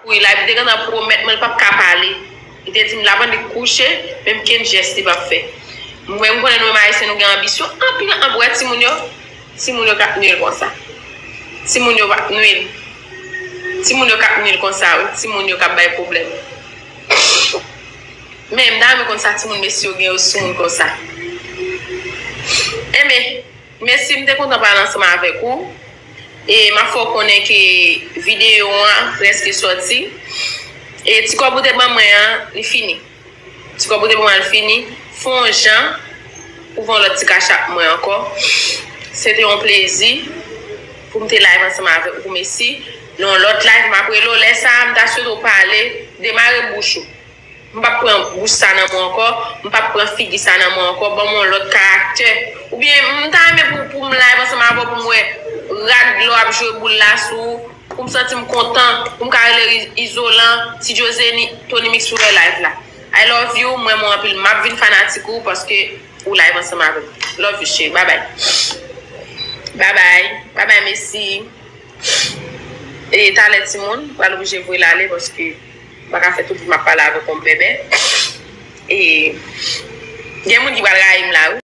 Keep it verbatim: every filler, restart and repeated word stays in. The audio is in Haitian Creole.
Wi, live, li te gentan pwomèt mwen li p ap ka pale. Li te di m l ap annik kouche, menm kenn jès li p ap fè. Mwen, m konnen nou menm Ayisyen, nou gen anbisyon anpil, anpil. Ou wè timoun yo, timoun yo k ap nwil konsa. Timoun yo k ap nwil. Timoun yo k ap nwil konsa, wi. Timoun yo k ap bay pwoblèm. Men, m ta renmen konn sa timoun mesye yo gen yo sou moun konsa. Enben, mèsi, m te kontan pale ansanm avèk ou. E m ap fè w konnen ke videyo an prèske sòti. E ti kòb ou te ban mwen an, li fini. Ti kòb ou te ban mwen an, li fini. Fè yon jan pou fè yon lòt ti kachap mwen ankò. Se te yon plezi pou m te live ansanm avèk ou, mèsi. Nan yon lòt live, m ap rele w. Lè sa a, m ta swete w pale, demare bouch ou. M p ap pran bouch sa nan men w ankò, m p ap pran figi sa nan men w ankò, ban m yon lòt karaktè. Oubyen, m ta renmen pou, pou m live ansanm avè w, pou m wè rad lè w ap jwe boul la sou ou, pou m santi m kontan, pou m ka rele Izolan, Ti Djozeni, Tony Mix pou fè live la. I love you, m renmen w anpil, m ap vin fanatik ou paske ou live ansanm avè m. Love you, cheri, bye bye. Bye bye, bye bye, mèsi. E talè timoun, m pral oblije voye l ale paske m pa ka fè tout vi m ap pale avèk yon bèbè. E gen moun ki pral rayi m la, wi.